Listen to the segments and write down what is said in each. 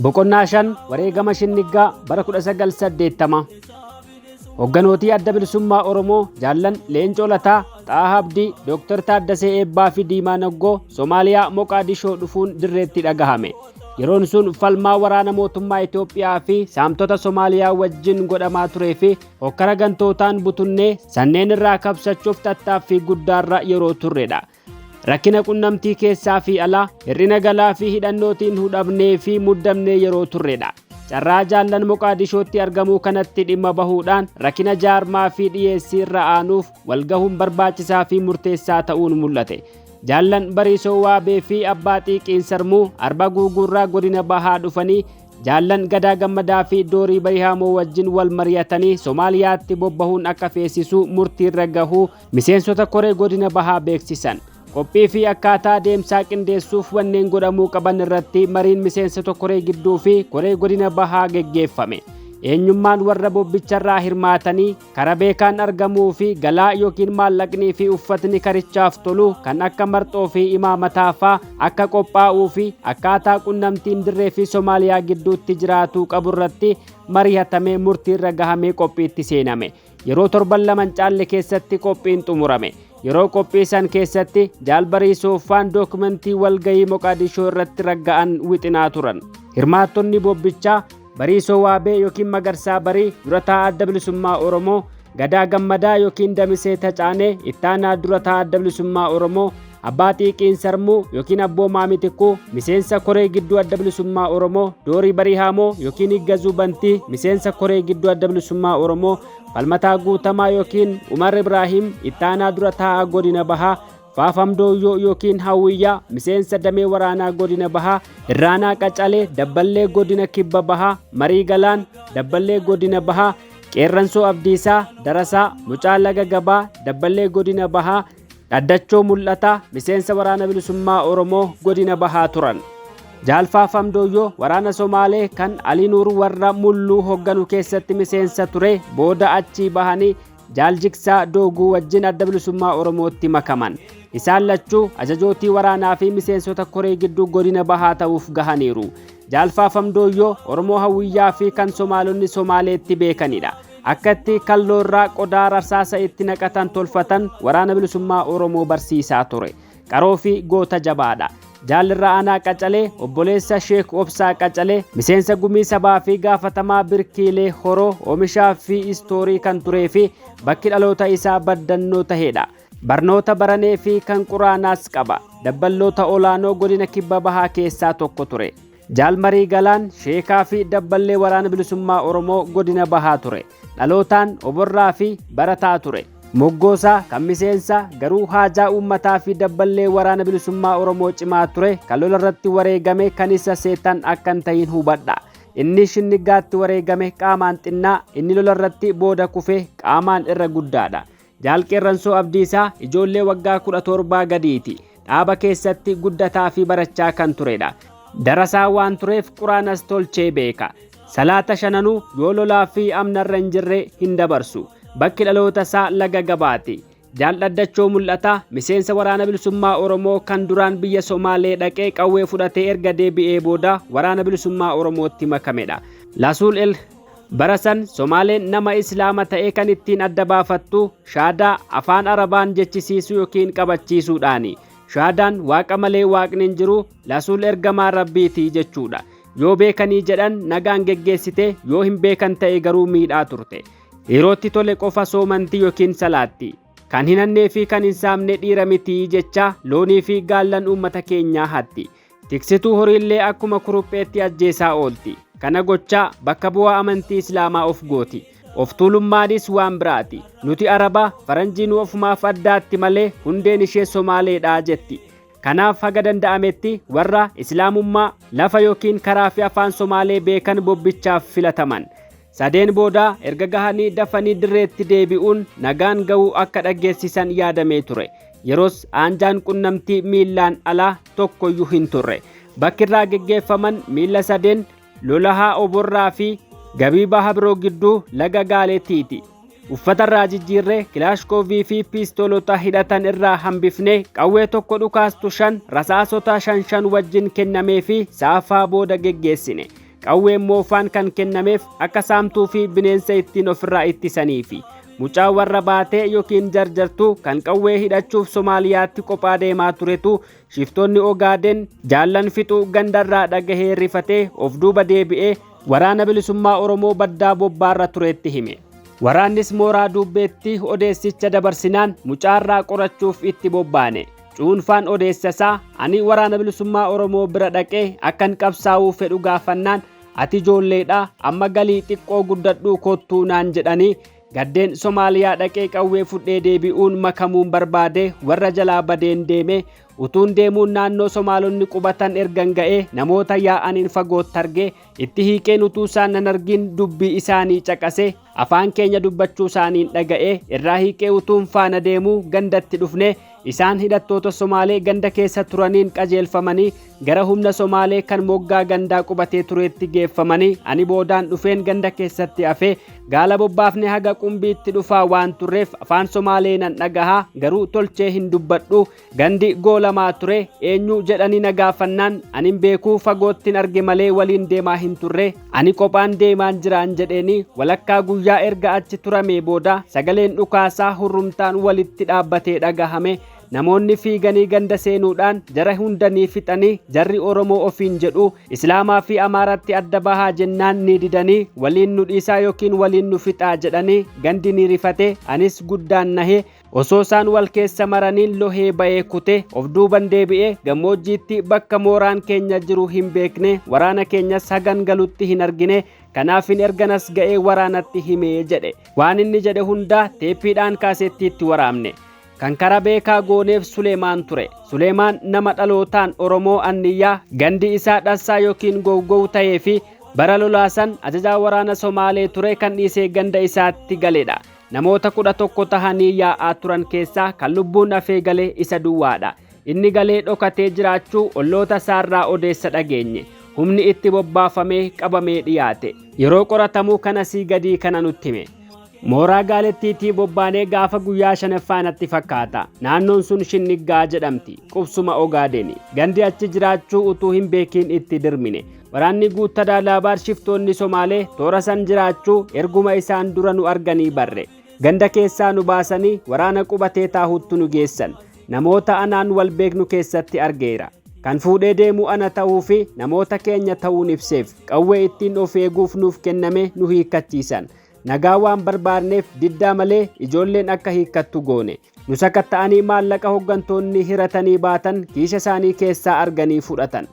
Boqonnaa 5 Wareegama Shinniggaa bara 1980. Hogganootii Adda Bilisummaa Oromoo Jaallan Leencoo Lataa, Xaahaa Abdii, Dooktar Taaddasee Eebbaa fi Diimaa Naggoo Somaaliyaa Moqaadishoo dhufuun dirreetti dhagahame. Yeroon sun falmaa waraana mootummaa Itoophiyaa fi saamtota Somaaliyaa wajjin godhamaa turee fi hokkara gantootaan butunnee sanneen irraa kabsachuuf tattaaffii guddaarra yeroo turredha. Rakkina qunnamtii keessaa fi alaa, hir'ina galaa fi hidhannootiin hudhamnee fi muddamnee yeroo turredha. Carraa jaallan Moqaadishootti argamuu kanatti dhimma bahuudhaan rakkina jaarmaa fi dhiyeessii irra aanuuf walgahuun barbaachisaa fi murteessaa ta'uun mul'ate. Jaallan Bariisoo Waabee fi Abbaa Xiiqiin Sarmuu Arba Guuguurraa godina Bahaa dhufanii jaallan Gadaa Gammadaa fi Doorii Barihaamoo wajjin wal mari'atanii Somaaliyaatti bobbahuun akka feesisuu murtiirra gahuu miseensota koree godina Bahaa beeksisan. Qophii fi akkaataa deemsaa qindeessuuf wanneen godhamuu qaban irratti mariin miseensota koree gidduu fi koree godina Bahaa geggeeffame. Eenyummaan warra bobbicharraa hirmaatanii kara beekaan argamuu fi galaa yookiin maallaqnii fi uffatni karichaaf tolu kan akka marxoo fi imaamataa faa akka qophaa'uu fi akkaataa qunnamtiin dirree fi Somaaliyaa gidduutti jiraatuu qaburratti mari'atamee murtiirra gahamee qophiitti seename. Yeroo torban lama hin caalle keessatti qophiin xumurame. Yeroo qophii san keessatti Jaal Bariisoo faan dookumentii walgahii Moqaadishoo irratti ragga'an wixinaa turan. Hirmaattonni bobbichaa Bariisoo Waabee yookiin Magarsaa Barii dura taa'aa Adda Bilisummaa Oromoo, Gadaa Gammadaa yookiin Damisee Tacaanee ittaanaa dura taa'aa Adda Bilisummaa Oromoo, Abbaa Xiiqiin Sarmuu yookiin Abboomaa Mitikkuu miseensa koree gidduu Adda Bilisummaa Oromoo, Doorii Bariihaamoo yookiin Iggazuu Bantii miseensa koree gidduu Adda Bilisummaa Oromoo, Falmataa Guutamaa yookiin Umar Ibraahim ittaanaa dura taa'aa Godina Bahaa, Faafam Dooyyoo yookiin Hawwiyyaa miseensa damee waraanaa Godina Bahaa, Irraanaa Qacalee Dabballee Godina Kibba Bahaa, Marii Galaan Dabballee Godina Bahaa, Qeerransoo Abdiisaa Darasaa Mucaa Laga Gabaa Dabballee Godina Bahaa, Dhaddachoo Mul'ataa miseensa Waraana Bilisummaa Oromoo Godina Bahaa turan. Jaal Faafam Dooyyoo waraana Somaalee kan Alii Nuur warra Mulluu hogganu keessatti miseensa ture booda achii bahanii Jaal Jigsaa Dooguu wajjin Adda Bilisummaa Oromootti makaman. Isaan lachuu ajajootii waraanaa fi miseensota koree gidduu godina Bahaa ta'uuf gahaniiru. Jaal Faafam Dooyyoo Oromoo Hawwiyyaa fi kan Somaalonni Somaaleetti beekanidha. Akka itti kalloo irraa qodaa rasaasa itti naqatan tolfatan Waraana Bilisummaa Oromoo barsiisaa ture. Qaroo fi goota jabaadha. Jaal Irra-aanaa Qacalee, obboleessa Sheek Obsaa Qacalee, miseensa Gumii Sabaa fi gaafatamaa Birkiilee Horoo, oomishaa fi istoorii kan turee fi bakki dhaloota isaa Baddannoo tahedha. Barnoota baranee fi kan Quraanaas qaba. Dabballoota olaanoo Godina Kibba Bahaa keessaa tokko ture. Jaal Marii Galaan sheekaa fi dabballee Waraana Bilisummaa Oromoo Godina Bahaa ture. Dhalootaan Oborraa fi barataa ture. Moggoosaa kan miseensa garuu haajaa uummataa fi dabballee Waraana Bilisummaa Oromoo cimaa ture kan lola irratti wareegame kan isa seetan akka hin tahin hubadha. Inni Shinniggaatti wareegame qaamaan xinnaa, inni lola irratti booda kufe qaamaan irra guddaadha. Jaal Qeerransoo Abdiisaa ijoollee waggaa 17 gadiiti. Dhaaba keessatti guddataa fi barachaa kan turedha. Darasaa waan tureef Quraanas tolchee beeka. Salaata shananuu yoo lolaa fi amnarra hin jirre hin dabarsu. Bakki dhaloota isaa Laga Gabaati. Jaal Dhaddachoo Mul'ataa miseensa Waraana Bilisummaa Oromoo kan duraan biyya Somaalee dhaqee qawwee fudhatee erga deebi'ee booda Waraana Bilisummaa Oromootti makamedha. Lasuul El Bara san Somaaleen nama Islaama ta'e kan ittiin adda baafattu shaadaa afaan Arabaan jechisiisuu yookiin qabachiisuudhaani. Shaadaan Waaqa malee Waaqni hin jiru, Lasuul ergamaa Rabbiiti jechuudha. Yoo beekanii jedhan nagaan geggeessite, yoo hin beekan ta'e garuu miidhaa turte. Yerootti tole qofa soomanti yookiin salaatti. Kan hin hannee fi kan hin saamne dhiira miti jechaa loonii fi gaallan uummata keenyaa hatti. Tiksituu horiillee akkuma kurupheetti ajjeesaa oolti. Kana gochaa bakka bu'aa amantii Islaamaa of gooti. Of tuulummaanis waan biraati. Nuti Araba, faranjii nu ofumaaf addaatti malee hundeen ishee Somaaleedha jetti. Kanaaf haga danda'ametti warra Islaamummaa, lafa yookiin karaa fi afaan Somaalee beekan bobbichaaf filataman. Sadeen booda erga gahanii dafanii dirreetti deebi'uun nagaan ga'uu akka dhaggeessisan yaadamee ture. Yeroos aanjaan qunnamtii miillaan alaa tokkoyyuu hin turre. Bakki irraa geggeeffaman miilla sadeen Lolahaa Oborraa fi Gabiibaa Habroo gidduu laga Gaaletiiti. Uffata irraa jijjiirree kilaashkoovii fi piistoolota hidhatan irraa hambifnee qawwee tokko dhukaastu shan rasaasota shan shan wajjin kennamee fi saafaa booda geggeessine. Qawween moofaan kan kennameef akka saamtuu fi bineensa ittiin ofirraa ittisaniifi. Mucaa warra baatee yookiin jarjartuu kan qawwee hidhachuuf Somaaliyaatti qophaa deemaa turetu shiftoonni Ogaaden jaallan fixuu gandarraa dhagahee rifatee of duuba deebi'ee waraana bilisummaa Oromoo baddaa bobbaarra turetti hime. Waraannis mooraa duubbeetti odeessicha dabarsinaan mucaarraa qorachuuf itti bobbaane. Cuunfaan odeessasaa ani waraana bilisummaa Oromoo bira dhaqee akkan qabsaa'uu fedhu gaafannaan ati ijoolleedha amma galii xiqqoo guddadhuu kottuu naan jedhanii gaddeen Somaaliyaa dhaqee qawwee fudhee deebi'uun makamuun barbaade warra jalaa badeen deeme utuun deemuun naannoo Somaalonni qubatan ergan ga'ee namoota yaa'aniin fagootti argee itti hiiqeen utuu isaan nan argin dubbii isaanii caqase afaan keenya dubbachuu isaaniin dhaga'ee irraa hiiqee utuun faana deemuu gandatti dhufne isaan hidhattoota Somaalee ganda keessa turaniin qajeelfamanii gara humna Somaalee kan moggaa gandaa qubatee tureetti geeffamanii ani boodaan dhufeen ganda keessatti hafee gaala bobbaafne haga qumbiitti dhufaa waan turreef afaan Somaalee nan dhagahaa garuu tolchee hin dubbadhu gandi goolamaa ture eenyu jedhanii na gaafannaan ani hin beekuu fagoottin arge malee waliin deemaa hin turre ani qophaan deemaan jiraan jedheeni walakkaa guyyaa erga achi turamee booda sagaleen dhukaasaa hurrumtaan walitti dhaabbatee dhagahame namoonni fiiganii ganda seenuudhaan jara hundanii fixanii jarri Oromoo ofiin jedhu Islaamaa fi Amaaratti adda bahaa jennaan ni didanii waliin nu dhiisaa yookiin waliin nu fixaa jedhanii gandi ni rifate anis guddaan nahe osoo isaan wal keessa maraniin lohee ba'ee kute of duuban deebi'ee gammoojjiitti bakka mooraan keenya jiru hin beekne waraana keenyas hagan galutti hin argine kanaafin erganas ga'ee waraanatti himee jedhe waan inni jedhe hundaa teeppiidhaan kaasettiitti waraabne. Kan kara beekaa gooneef Suleemaan ture. Suleemaan nama dhalootaan Oromoo Anniyyaa gandi isaa dhassaa yookiin gowgow ta'ee fi bara lolaasan ajajaa waraana Somaalee ture kan dhiisee ganda isaatti galedha. Namoota 11 tahanii yaa'aa turan keessaa kan lubbuun hafee gale isa duwwaadha. Inni galee dhokatee jiraachuu olloota isaarraa odeessa dhageenye. Humni itti bobbaafamee qabamee dhiyaate. Yeroo qoratamuu kanasii gadii kana nutti hime. Mooraa gaalettiitii bobbaanee gaafa guyyaa shanaffaa natti fakkaata. Naannoon sun Shinniggaa jedhamti. Qubsuma Ogaadeni. Gandi achi jiraachuu utuu hin beekiin itti dirmine. Waraanni guuttadaa laabaar shiftoonni Somaalee toora san jiraachuu erguma isaan dura nu arganii barre. Ganda keessaa nu baasanii waraana qubatee taahuttu nu geessan. Namoota anaan wal beeknu keessatti argeera. Kan fuudhee deemu ana ta'uu fi namoota keenya ta'uun ibseef qawwee ittiin of eeguuf nuuf kenname nu hiikkachiisan. Nagaa waan barbaadneef diddaa malee ijoolleen akka hiikkattu goone. Nu sakatta'anii maallaqa hoggantoonni hiratanii baatan kiisha isaanii keessaa arganii fudhatan.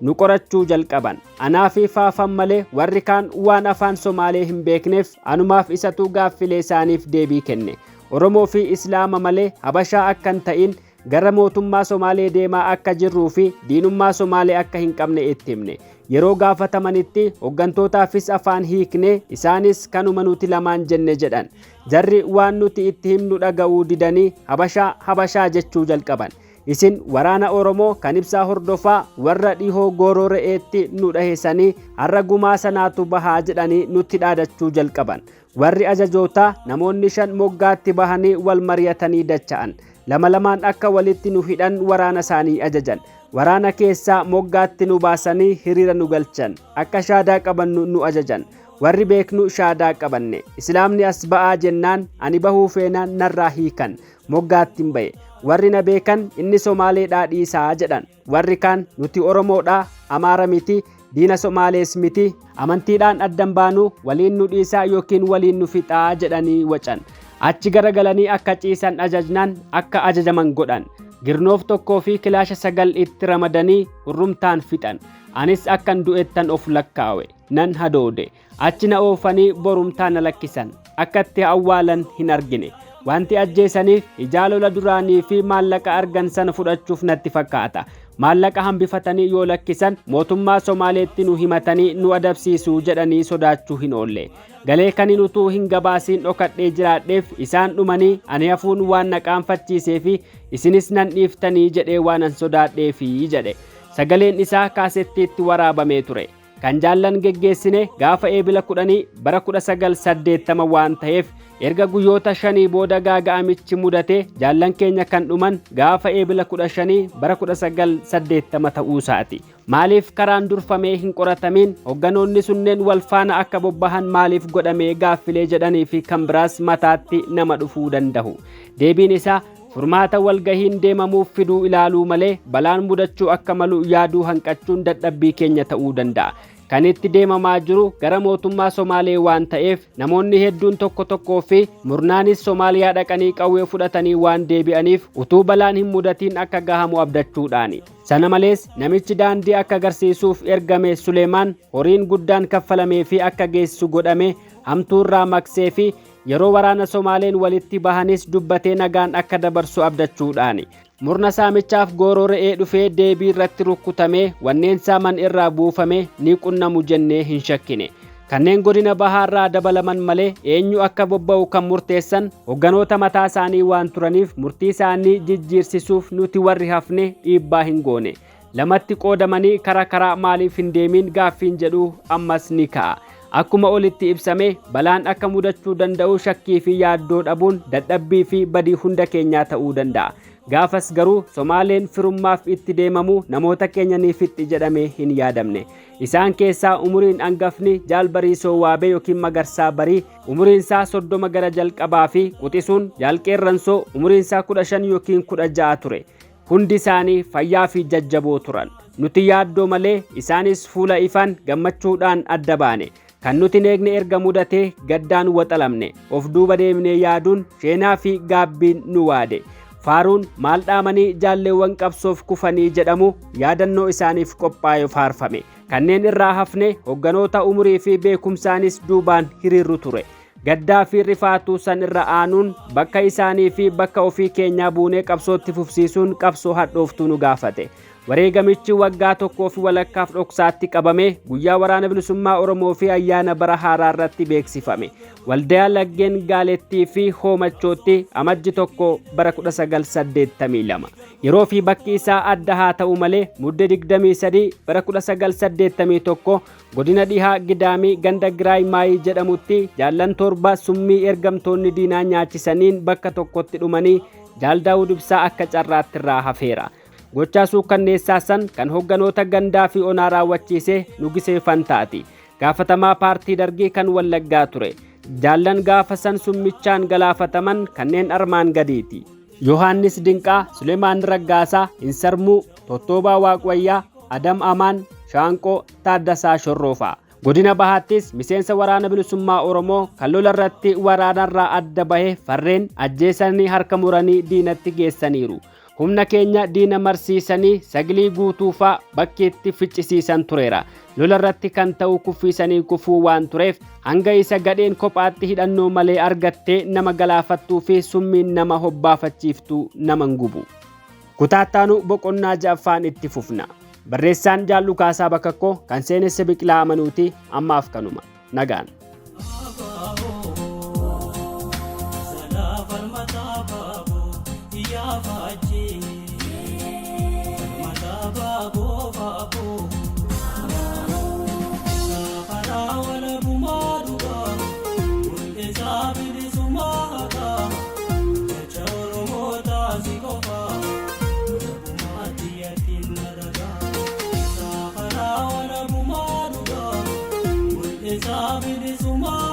Nu qorachuu jalqaban. Anaa fi faafan malee warri kaan waan afaan Somaalee hin beekneef anumaaf isatu gaaffilee isaaniif deebii kenne. Oromoo fi Islaama malee Habashaa akka hin ta'in gara mootummaa Somaalee deemaa akka jirruu fi diinummaa Somaalee akka hin qabne itti himne. Yeroo gaafatamanitti hoggantootaafis afaan hiikne isaanis kanuma nuti lamaan jenne jedhan. Jarri waan nuti itti himnu dhaga'uu didanii Habashaa Habashaa jechuu jalqaban. Isin waraana Oromoo kan ibsaa hordofaa warra dhihoo gooroo re'eetti nu dhaheessanii har'a gumaa sanaatu bahaa jedhanii nutti dhaadachuu jalqaban. Warri ajajootaa namoonni 5 moggaatti bahanii wal mari'atanii dacha'an. Lama lamaan akka walitti nu hidhan waraana isaanii ajajan. Waraana keessaa moggaatti nu baasanii hiriira nu galchan. Akka shaadaa qabannu nu ajajan. Warri beeknu shaadaa qabanne. Islaamni as ba'aa jennaan ani bahuu feenaan narraa hiikan. Moggaatti hin ba'e. Warri na beekan inni Somaaleedhaa dhiisaa jedhan. Warri kaan nuti Oromoodhaa Amaara miti diina Somaalees miti amantiidhaan addan baanuu waliin nu dhiisaa yookiin waliin nu fixaa jedhanii wacan. Achi garagalanii akka ciisan ajajnaan akka ajajaman godhan. Girnoof 1 fi kilaasha 9 itti ramadanii hurrumtaan fixan. Anis akkan du'ettan of lakkaawe. Nan hadoode. Achi na oofanii borumtaa na lakkisan. Akka itti awwaalan hin argine. Wanti ajjeesaniif ijaa lola duraanii fi maallaqa argan sana fudhachuuf natti fakkaata. Maallaqa hambifatanii yoo lakkisan mootummaa Somaaleetti nu himatanii nu adabsiisuu jedhanii sodaachuu hin oolle. Galee kanin utuu hin gabaasiin dhokadhee jiraadheef isaan dhumanii ani hafuun waan na qaanfachiisee fi isinis nan dhiiftanii jedhee waan an sodaadheefi jedhe. Sagaleen isaa kaasettiitti waraabamee ture. Kan jaallan geggeessine gaafa eebila 10 bara 1980 waan ta'eef erga guyyoota 5 booda gaaga'amichi mudate jaallan keenya kan dhuman gaafa eebila 15 bara 1980 ta'uu isaati. Maaliif karaan durfamee hin qoratamiin? Hogganoonni sunneen wal faana akka bobbahan maaliif godhamee? Gaaffilee jedhanii fi kan biraas mataatti nama dhufuu danda'u. Deebiin isaa furmaata walgahiin deemamuuf fiduu ilaaluu malee balaan mudachuu akka malu yaaduu hanqachuun dadhabbii keenya ta'uu danda'a. Kan itti deemamaa jiru gara mootummaa Somaalee waan ta'eef namoonni hedduun tokko tokkoo fi murnaanis Somaaliyaa dhaqanii qawwee fudhatanii waan deebi'aniif utuu balaan hin mudatiin akka gahamu abdachuudhaani. Sana malees namichi daandii akka agarsiisuuf ergame Suleemaan horiin guddaan kaffalamee fi akka geessisu godhame hamtuurraa maqsee fi yeroo waraana Somaaleen walitti bahanis dubbatee nagaan akka dabarsu abdachuudhaani. Murna saamichaaf gooroo re'ee dhufee deebii irratti rukkutamee wanneen saaman irraa buufame ni qunnamu jennee hin shakkine. Kanneen godina bahaarraa dabalaman malee eenyu akka bobba'u kan murteessan hogganoota mataa isaanii waan turaniif murtii isaanii jijjiirsisuuf nuti warri hafne dhiibbaa hin goone. Lamatti qoodamanii karaa karaa maaliif hin deemin gaaffiin jedhu ammas ni ka'a. Akkuma olitti ibsame balaan akka mudachuu danda'u shakkii fi yaaddoo dhabuun dadhabbii fi badii hunda keenyaa ta'uu danda'a. Gaafas garuu Somaaleen firummaaf itti deemamu namoota keenya ni fixxi jedhamee hin yaadamne. Isaan keessaa umuriin hangafni Jaal Bariisoo Waabee yookiin Magarsaa Barii umuriin isaa 30 gara jalqabaa fi quxisuun Jaal Qeerransoo umuriin isaa 15 yookiin 16 ture. Hundi isaanii fayyaa fi jajjaboo turan. Nuti yaaddoo malee isaanis fuula ifaan gammachuudhaan adda baane. Kan nuti hin eegne erga mudatee gaddaan waxalamne. Of duuba deemnee yaaduun sheenaa fi gaabbiin nu waade. Faaruun maal dhaamanii jaalleewwan qabsoof kufanii jedhamu yaadannoo isaaniif qophaa'e faarfame. Kanneen irraa hafne hogganoota umurii fi beekumsaanis duubaan hiriirru ture. Gaddaa fi rifaatuu san irra aanuun bakka isaanii fi bakka ofii keenyaa buunee qabsootti fufsiisuun qabsoo hadhooftuu nu gaafate. Wareegamichi waggaa tokkoo fi walakkaaf dhoksaatti qabame guyyaa waraana bilisummaa Oromoo fi ayyaana bara haaraa irratti beeksifame. Waldayaa Laggeen Gaalettii fi Hoomachootti Amajji 1 bara 1982. Yeroo fi bakki isaa adda haa ta'u malee Mudde 23 bara 1981 godina dhihaa Gidaamii ganda Giraay Maayii jedhamutti jaallan 7 summii ergamtoonni diinaa nyaachisaniin bakka tokkotti dhumanii Jaal Daawud Ibsaa akka carraatti irraa hafeera. Gochaa suukkanneessaa san kan hogganoota gandaa fi onaa raawwachiise Nugisee Fantaati. Gaafatamaa paartii Dargii kan Wallaggaa ture. Jaallan gaafa san summichaan galaafataman kanneen armaan gadiiti. Yohaannis Dinqaa, Suleemaan Raggaasaa, Hinsarmuu, Tottoobaa Waaqwayyaa, Adam Amaan, Shaanqoo, Taaddasaa Shorroofaa. Godina Bahaattis miseensa waraana bilisummaa Oromoo kan lola irratti waraanarraa adda bahe farreen ajjeesanii harka muranii diinatti geessaniiru. Humna keenya diina marsiisanii saglii guutuufaa bakkeetti ficcisiisan tureera. Lola irratti kan ta'u kuffiisanii kufuu waan tureef hanga isa gadheen kophaatti hidhannoo malee argattee nama galaafattuu fi summiin nama hobbaafachiiftuu nama hin gubu. Kutaattaanu boqonnaa 6ffaan itti fufna. Barreessaan Jaal Dhukaasaa Bakakkoo kan seenesse Biqilaa Amanuuti. Ammaaf kanuma. Nagaan. Isaa bilisummaa.